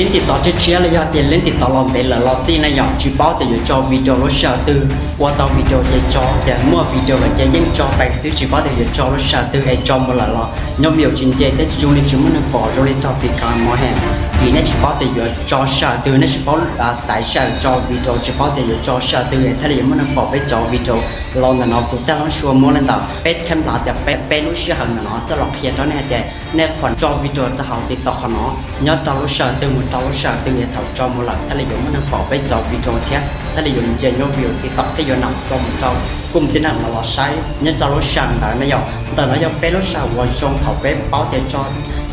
Link TikTok ເທຍ ແລະ ຍອດຕິດ link TikTok ລອງເປັນລະລອດຊີນະ ຍອງ ຈະເປົາແຕ່ຢູ່ຈໍວິດີໂອລົດເຊີດຕື່ ວ່າຕໍ່ວິດີໂອເຈຈອ ແຕ່ເມື່ອວິດີໂອລະເຈຍິ່ງຈໍໄປ ຊືຈະເປົາແຕ່ຢູ່ຈໍລົດເຊີດຕື້ ແອຈໍໝົດລະລອ ຍອດວິວຈິນເຈ ແຕ່ຈະຢູ່ໃນຈຸມມັນນະປໍ ໂຣລິຈອບປີກາມໍແຮງ ປີແນຈະເປົາແຕ່ຢູ່ຈໍເຊີດຕື້ ແນຈະເປົາ ອາ ສາຍເຊີ ຈໍວິດີໂອ ຈະເປົາແຕ່ຢູ່ຈໍເຊີດຕື້ ແອທະເລຢູ່ມັນນະປໍ ໄປຈໍວິດີໂອ ລອງນະເນາະ ກູແຕ່ລອງຊວມມົ້ວແລນດາວ ເປັດແຄມລາ ແຕ່ເປັດ ເປັດລູກເສືອເຫີນນະເນາະ ຈະລອງເຄຍຕອນແນແຕ່ ແນຄວັນ ຈໍວິດີໂອຕະເຮົາຕິກຕອກເນາະ ຍອດເຕົ້າລູກເສີຕື່ມ ເຕົ້າລູກເສີຕື່ມ ເອເຖົ້າຈໍໝູ່ເລົ່າ ທະເລຢູ່ມັນນຳເປົ່າໄປຈໍວິດີໂອເທຍ ທະເລຢູ່ເຈຍອດວິວຕິກຕອກ ທະເລຢູ່ນຳຊົມເຈົ້າກຸ່ມທີ່ນັກລາວໃຊ້ ຍອດເຈົ້າລູກເສີເດີນະຍອງ ເດີນະຍອງ ເປ້ລູກເສີວ່າຊົງເຂົາເປ້ເປົ້າເທຍ ເຈົ້າ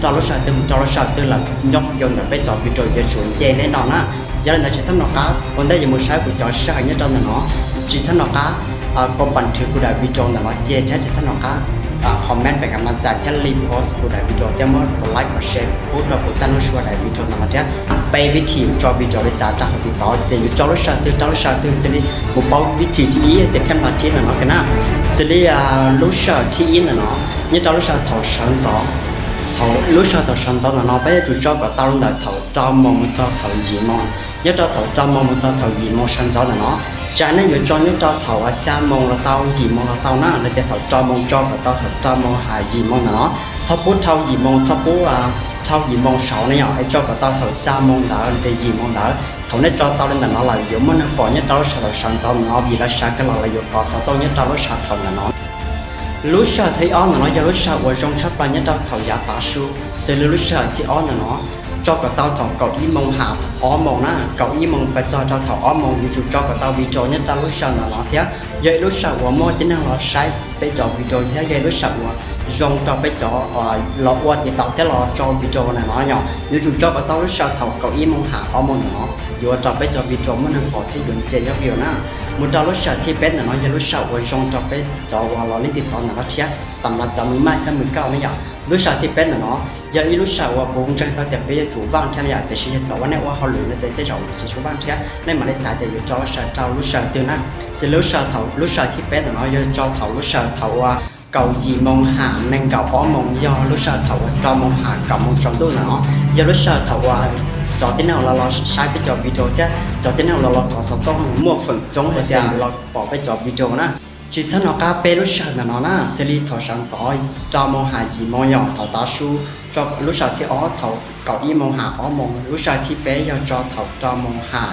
ລູກເສີຕື່ມ ເຈົ້າລູກເສີຕື່ມ ລະຍອກຍົນກັນໄປຈໍວິດີໂອຢູ່ສູນເຈແນ່ນອນນະ ຍາລະນາຈິດສຳນອກກາ ຄົນໄດ້ຢູ່ໝູ່ຊາຍຜູ້ເຈົ້າເຊື່ອໃຫ້ຍາດເຈົ້ານະເນາະ ຈິດສຳນອກກາ ອາ ກໍບັນທຶກຜູ້ໃດວິດີໂອນະເນາະ ເຈແທ້ຈິດສຳນອກກາ ອາ ຄອມເມັນເປັນກຳລັງໃຈ ແທ້ລີໂພສຜູ້ໃດວິດີໂອ ແຕ່ມາກົດໄລກົດແຊ ຜູ້ຕໍ່ຜູ້ຕັ້ງຊ່ວຍໃດວິດີໂອນະເນາະ ແທ້ເປ້ວິທີຈໍວິດີໂອໄປຈາກທາງຕິກຕອກ ແຕ່ຢູ່ຈໍລູກເສີຕື່ມ ເຈົ້າລູກເສີຕື່ມ ຊິລິໝູ່ເປົ້າວິທີທີ່ອີ ແຕ່ແຄ່ມາທີ່ນະເນາະ ກະນະ ຊິລິ ອາ ລູກເສີທີ່ອີນະເນາະ ຍາດເຈົ້າລູກເສີເຖົ້າເຊີນຈອ ເຖົ້າ ລູກເສີເຖົ້າເຊີນຈອນະເນາະ ໄປຢູ່ຈໍກໍເຕົ້າລົງໃດເຖົ້າ ເຈົ້າມອງ ເຈົ້າເຖົ້າຢີ່ມອງ ຍາດເຈົ້າເຖົ້າເຈົ້າມອງ ເຈົ້າເຖົ້າຢີ່ມອງເຊີນຈອນະເນາະ ຈາກນັ້ນຢູ່ຈໍຍາດເຈົ້າເຖົ້າອາຊາມອງລະເຕົ້າ ຢີ່ມອງລະເຕົ້ານະ ແລະແຕ່ເຖົ້າເຈົ້າມອງ ຈໍກໍເຕົ້າເຖົ້າເຈົ້າມອງຫາຢີ່ມອງນະເນາະ ຊອບປຸດເຖົ້າຢີ່ມອງ ຊອບປຸດ ອາ ເຖົ້າຢີ່ມອງເຊົານະ ໄອຈໍກໍເຕົ້າເຖົ້າຊາມອງດາ ແລະແຕ່ຢີ່ມອງດາ ເຖົ້າໃນຈໍເຕົ້າເລີນນະເນາະ ລະຢູ່ມັນນະປອນຍາດເຈົ້າລູກເສີເຖົ້າເຊີນຈອນະເນາະ ບີລະຊາກະລາລະຢູ່ກໍເຊົາໂຕຍາດເຈົ້າລູກເສີເຖົ້ານະເນາະ ລູກເສີທີ່ອອນນະເນາະ ຢາລູກເສີອວຍຊົງທັບລາຍຍາດເຈົ້າເຖົ້າຢາຕາຊູ ເສລີລູກເສີທີ່ອອນນະເນາະ ເຈົ້າກໍເຕົ້າເຖົ້າເກົ້າອີ່ໂມງຫາອ້ອມໂມງນະ ເກົ້າອີ່ໂມງໄປເຈົ້າເຖົ້າອ້ອມໂມງ ຢູ່ຈຸເຈົ້າກໍເຕົ້າວິໂຈຍາດເຈົ້າລູກເສີນະເນາະ ເທຍ ຢາລູກເສີອວມອດທີ່ນັ່ງລໍໃຊ້ໄປຈໍວິໂຈຍາ ຢາລູກເສີອວຊົງເຈົ້າໄປຈໍ ອາ ລໍອວດຕິກຕອກ ແຕ່ລໍຈໍວິໂຈນະເນາະ ຍອງ ຢູ່ຈຸເຈົ້າກໍເຕົ້າລູກເສີເຖົ້າເກົ້າອີ່ໂມງຫາອ້ອມໂມງນະເນາະ ຢູ່ເຈົ້າໄປຈໍວິໂຈມັນນຳພໍທີ່ຍົນເຈຍອດວິວນະ ໝູ່ເຈົ້າລູກເສີທີ່ເປັນນະເນາະ ຢາລູກເສີອວຊົງເຈົ້າໄປ ເຈົ້າວ່າລໍຫຼິ້ນຕິກຕອກນະເນາະ ເທຍ ສຳລັບເຈົ້າມືໃໝ່ແທ້ມືເກົ່ານະ ຍາລູກເສີທີ່ເປັນນະເນາະ ຢາອີລູກເສີວ່າປຸງຈັງເຈົ້າແຕ່ເປັນຢູ່ບ້ານແທ້ນະ ແຕ່ຊິເຮັດເຈົ້າວ່າແນວວ່າເຮົາເຫຼືອໃນໃຈເຈົ້າ ຊິຊຸບ້ານເທຍ ໃນມາເລເຊຍແຕ່ຢູ່ເຈົ້າເສີເຈົ້າລູກເສີຕື່ມນະ ຊິລູກເສີເຖົ້າ ລູກເສີທີ່ເປັນນະເນາະ ຢາເຈົ້າເຖົ້າລູກເສີເຖົ້າວ່າເກົ້າອີ່ໂມງຫາໜຶ່ງເກົ້າອ້ອມໂມງ ຢາລູກເສີເຖົ້າວ່າເກົ້າໂມງຫາເກົ້າໂມງຈອມດຸນະເນາະ ຢາລູກເສີເຖົ້າວ່າເຈົ້າທີ່ແນວລໍລໍໃຊ້ໄປຈໍວິໂຈເທຍ ເຈົ້າທີ່ແນວລໍລໍກໍສະຕ້ອງມົ້ວເຝິງຈົງ ແລະແຕ່ລໍ ປອກໄປຈໍວິດີໂອນະ ຈິດສະໜໍກາເປລູກເສີນະເນາະນະ ເສລີເຖົ້າສັນສອຍ ເກົ້າໂມງຫາສີ່ໂມງ ຍອງເຖົ້າຕາຊູ ເຈົ້າລູກເສີທີ່ອອກເຖົ້າເກົ້າອີ່ໂມງຫາອອກໂມງ ລູກເສີທີ່ເປ ຍອງເຈົ້າເຖົ້າເກົ້າໂມງຫາ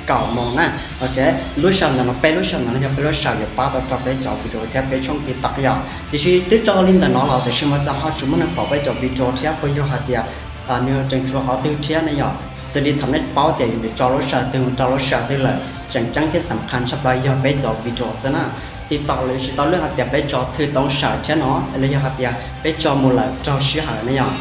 ເກົ້າໂມງນະ ໂອເຄ ລູກເສີນະເນາະ ເປລູກເສີນະເນາະ ຍອງເປລູກເສີ ຍອງປາຕໍ່ເຈົ້າໄປຈໍວິດີໂອ ແທ້ເປຊ່ອງຕິກຕອກ ຍອງ ຕິຊິຕຶດຈໍລິນນະເນາະ ລາວແຕ່ຊິມາຈະຮອດຈຸມະນະປອກໄປຈໍວິດີໂອ ເທຍ ເປີຍໂຍຫາເຕຍ ອາ ເນືອຈັ່ງຊົ່ວເຂົາຕື່ເທຍນະ ຍອງ ເສລີທຳໃນເປົ້າແຕ່ຢູ່ໃນຈໍລູກເສີຕື່ມ ຈໍລູກເສີຕື່ມເລີຍ ຈັ່ງຈັງທີ່ສຳຄັນ ຊັບລາຍ ຍອງໄປຈໍວິດີໂອຊະນະ ຕິກຕອກ ຫຼື ຊິຕໍ່ເລື່ອງຫາເຕຍໄປຈໍຖືຕົງເສີເທຍເນາະ ແລະ ຍອງຫາເຕຍໄປຈໍມູເລີ ເຈົ້າຊື່ຫານະ ຍອງ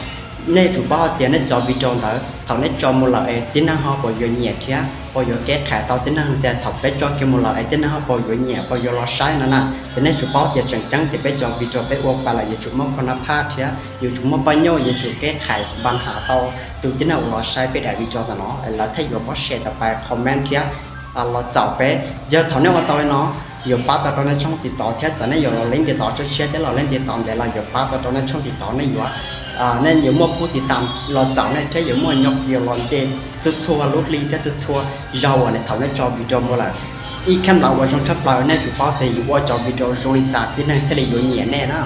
ໃນຈຸເປົ້າເຕຍໃນຈໍວິດີໂອເດີ ເຖົ້າໃນຈໍມູເລີ ເອ ຕິນາງເຮົາບໍ່ຢວນຫຽດເທຍ ບໍ່ຢວນແກ້ໄຂເຕົາຕິນາງ ແຕ່ເຖົ້າໄປຈໍເກມມູເລີ ເອ ຕິນາງເຮົາບໍ່ຢວນຫຽດ ບໍ່ຢວນລໍໃຊ້ນະນະ ຈະໃນຈຸເປົ້າເຕຍຈັ່ງຈັງທີ່ໄປຈໍວິດີໂອ ໄປອວກໄປລະ ຢູ່ຈຸມົກຄະນະພາເທຍ ຢູ່ຈຸມົກປະໂຫຍດ ຢູ່ຈຸແກ້ໄຂບັນຫາເຕົາ ຕູທີ່ນາງລອໃຊ້ໄປໄດ້ວິດີໂອຕະເນາະ ແລະ ຖ້າຢູ່ບໍ່ແຊຕະໄປຄອມເມັນເທຍ ອາ ລາວເຈົ້າເປ ເຢີເຖົ້າແນວວ່າເຕົາເນາະ ຢູ່ປາຕະຕອນໃນຊ່ອງຕິກຕອກເທຍ ຈະໃນຢູ່ລາວຫຼິ້ນຕິກຕອກ ຈະແຊໄດ້ລາວຫຼິ້ນຕິກຕອກ ແຕ່ລາວຢູ່ປາຕະຕອນໃນຊ່ອງຕິກຕອກໃນຢູ່ ອາ ໃນຢູ່ມົ້ວຜູ້ຕິດຕາມລາວເຈົ້າໃນເທຍ ຢູ່ມົ້ວຍົກຢູ່ລອນເຈ ຈຸດຊົ່ວລຸດລີເທຍ ຈຸດຊົ່ວເຍົາໃນເຖົ້າໃນຈໍວິດີໂອໝົດລະ ອີແຄມລາວວ່າຊ່ອງທັບລາວໃນຈຸເປົ້າເຕຍຢູ່ວ່າຈໍວິດີໂອໂຈລິຈາກທີ່ໃນທະເລຢູ່ເໜຍແນ່ນະ